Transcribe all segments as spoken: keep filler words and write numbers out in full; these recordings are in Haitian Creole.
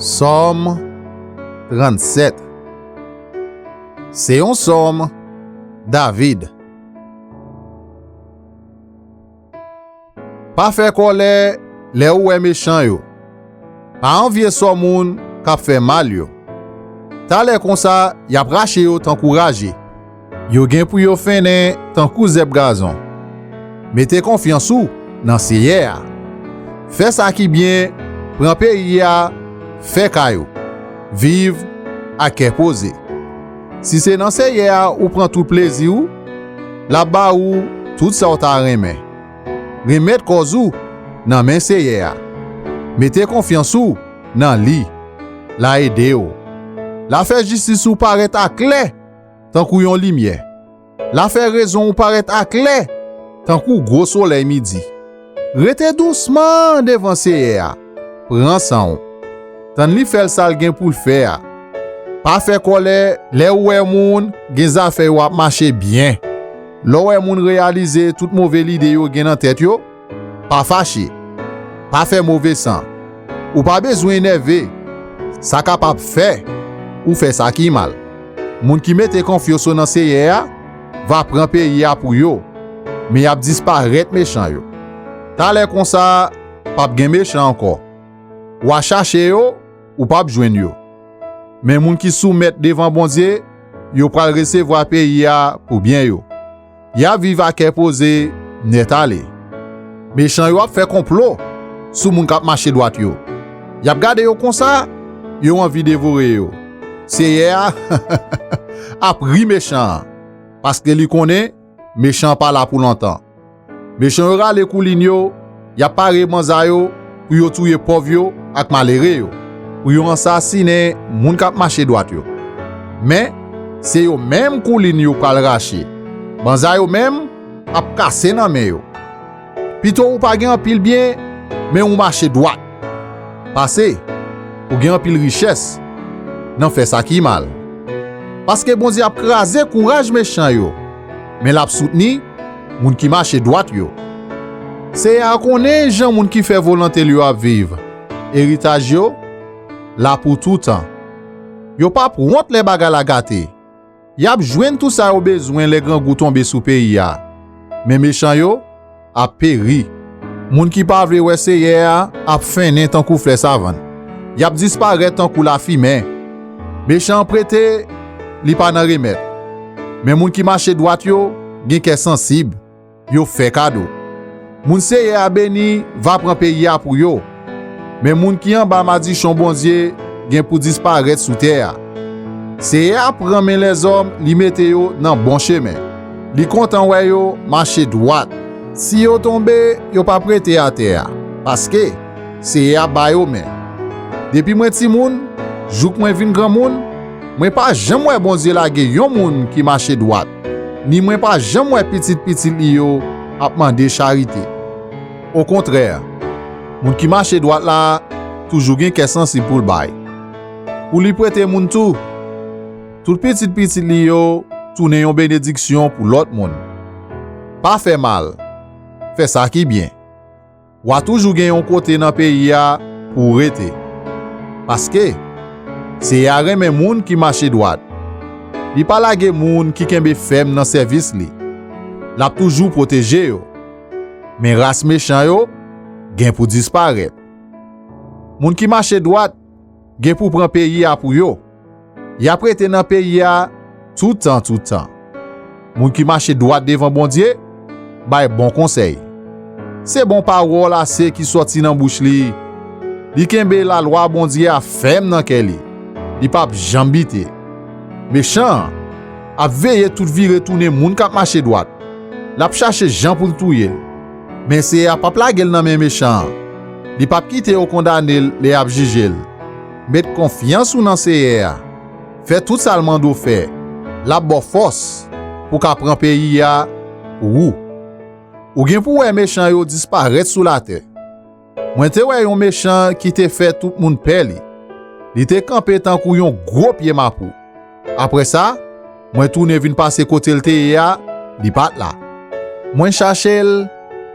Sòm trannsèt. Se yon sòm David. Pa fè kòlè lè ou wè mechan yo. Pa anvye sò moun k ap fè mal yo. Talè konsa, y ap rache yo tankou raje. Yo gen pou yo fennen tankou zèb gazon. Mete konfyans ou nan Seyè a. Fè sa ki byen, pran peyi a, fè kay ou, viv ak kè poze. Si se nan Seyè a ou pran tout plezi w, l ap ba ou tout sa w ta renmen. Remèt kòz ou nan men Seyè a. Mete konfyans ou nan li. L a ede w. L a fè jistis ou parèt aklè tankou yon limyè. L a fè rezon w parèt aklè tankou gwo solèy midi. Rete dousman devan Seyè a. Pran san w. Tann li fè l sa l gen pou l fè a. Pa fè kòlè lè w wè moun gen zafè yo ap mache byen. Lè w wè moun reyalize tout move lide yo gen nan tèt yo, pa fache. Pa fè move san. Ou pa bezwen enève. Sa kapab fè ou fè sa ki mal. Moun ki mete konfyans yo nan Seyè a va pran peyi a pou yo, men y ap disparèt mechan yo. Talè konsa, p ap gen mechan ankò. W a chache yo, ou p ap jwenn yo. Men moun ki soumèt devan Bondye, yo pral resevwa peyi a pou byen yo. Y ap viv ak kè poze nèt ale. Mechan yo ap fè konplo sou moun k ap mache dwat yo. Y ap gade yo konsa, yo anvi devore yo. Seyè a ap ri mechan an, paske li konnen mechan an pa la pou lontan. Mechan yo rale koulin yo, y ap pare banza yo pou yo touye pòv yo ak malere yo, pou yo ansasinen moun k ap mache dwat yo. Men, se yo menm koulin yo pral rache. Banza yo menm ap kase nan men yo. Pito ou pa gen anpil byen, men ou mache dwat, pase ou gen anpil richès nan fè sa ki mal. Paske Bondye ap kraze kouraj mechan yo, men l ap soutni moun ki mache dwat yo. Seyè a konnen jan moun ki fè volonte l yo ap viv. Eritaj yo la pou toutan. Yo p ap wont lè bagay la gate. Y ap jwenn tou sa yo bezwen lè grangou tonbe sou peyi a. Men mechan yo ap peri. Moun ki pa vle wè Seyè a ap fennen tankou flè savann. Y ap disparèt tankou lafimen. Mechan an prete, li pa nan remèt. Men moun ki mache dwat yo gen kè sansib, yo fè kado. Moun Seyè a beni va pran peyi a pou yo. Men moun ki anba madichon Bondye gen pou disparèt sou tè a. Seyè a pran men lèzòm, li mete yo nan bon chemen. Li kontan wè yo mache dwat. Si yo tonbe, yo p ap rete atè a, paske Seyè a ba yo men. Depi mwen timoun, jouk mwen vin granmoun, mwen pa janm wè Bondye lage yon moun ki mache dwat, ni mwen pa janm wè pitit pitit li yo ap mande charite. Okontrè, moun ki mache dwat la toujou gen kè sansib pou l bay, pou li prete moun tou. Tout pitit pitit li yo tounen yon benediksyon pou lòt moun. Pa fè mal, fè sa ki byen. W a toujou gen yon kote nan peyi a pou w rete. Paske, Seyè a renmen moun ki mache dwat. Li pa lage moun ki kenbe fèm nan sèvis li. L ap toujou pwoteje yo. Men ras mechan yo gen pou disparèt. Moun ki mache dwat gen pou pran peyi a pou yo. Y ap rete nan peyi a toutan, toutan. Moun ki mache dwat devan Bondye bay bon konsèy. Se bon pawòl ase ki sòti nan bouch li. Li kenbe lalwa Bondye a fèm nan kè li. Li p ap janm bite. Mechan an ap veye tout vire tounen moun k ap mache dwat. L ap chache jan pou l touye l. Men Seyè a p ap lage l nan men mechan an. Li p ap kite yo kondane l lè y ap jije l. Met konfyans ou nan Seyè a. Fè tout sa l mande w fè. L ap ba w fòs pou w ka pran peyi a pou ou. Ou gen pou w wè mechan yo disparèt sou latè. Mwen te wè yon mechan ki te fè tout moun pè li. Li te kanpe tankou yon gwo pye mapou. Apre sa, mwen tounen vin pase kote l te ye a, li pa t la. Mwen chache l,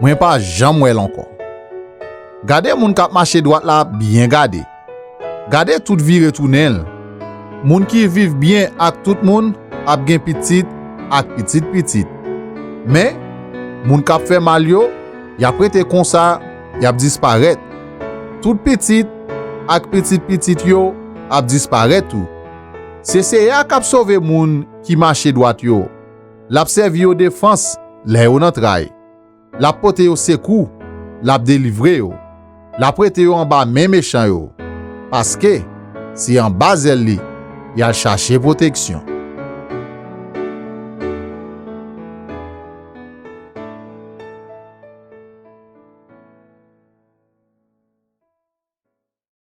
mwen pa janm wè l ankò. Gade moun k ap mache dwat la byen gade. Gade tout vire tounen l. Moun ki viv byen ak tout moun ap gen pitit ak pitit pitit. Men, moun k ap fè mal yo, y ap rete konsa, y ap disparèt. Tout pitit ak pitit pitit yo ap disparèt tou. Se Seyè a k ap sove moun ki mache dwat yo. L ap sèvi yo defans lè yo nan tray. L ap pote yo sekou, l ap delivre yo. L ap rete yo anba men mechan yo. Paske se anba zèl li y al chache pwoteksyon.